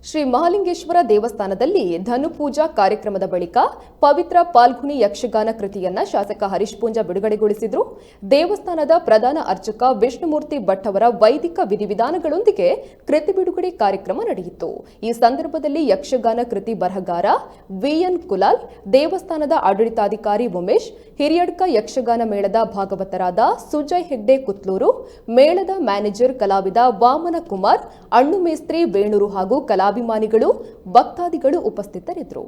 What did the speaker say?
ಶ್ರೀ ಮಹಾಲಿಂಗೇಶ್ವರ ದೇವಸ್ಥಾನದಲ್ಲಿ ಧನುಪೂಜಾ ಕಾರ್ಯಕ್ರಮದ ಬಳಿಕ ಪವಿತ್ರ ಪಾಲ್ಗುಣಿ ಯಕ್ಷಗಾನ ಕೃತಿಯನ್ನ ಶಾಸಕ ಹರೀಶ್ ಪೂಂಜಾ ಬಿಡುಗಡೆಗೊಳಿಸಿದರು. ದೇವಸ್ಥಾನದ ಪ್ರಧಾನ ಅರ್ಚಕ ವಿಷ್ಣುಮೂರ್ತಿ ಭಟ್ ಅವರ ವೈದಿಕ ವಿಧಿವಿಧಾನಗಳೊಂದಿಗೆ ಕೃತಿ ಬಿಡುಗಡೆ ಕಾರ್ಯಕ್ರಮ ನಡೆಯಿತು. ಈ ಸಂದರ್ಭದಲ್ಲಿ ಯಕ್ಷಗಾನ ಕೃತಿ ಬರಹಗಾರ ವಿಎನ್ ಕುಲಾಲ್, ದೇವಸ್ಥಾನದ ಆಡಳಿತಾಧಿಕಾರಿ ಉಮೇಶ್, ಹಿರಿಯಡ್ಕ ಯಕ್ಷಗಾನ ಮೇಳದ ಭಾಗವತರಾದ ಸುಜಯ್ ಹೆಗ್ಡೆ ಕುತ್ಲೂರು, ಮೇಳದ ಮ್ಯಾನೇಜರ್ ಕಲಾವಿದ ವಾಮನ ಕುಮಾರ್, ಅಣ್ಣು ಮೇಸ್ತ್ರಿ ವೇಣೂರು ಹಾಗೂ ಕಲಾಭಿಮಾನಿಗಳು, ಭಕ್ತಾದಿಗಳು ಉಪಸ್ಥಿತರಿದ್ದರು.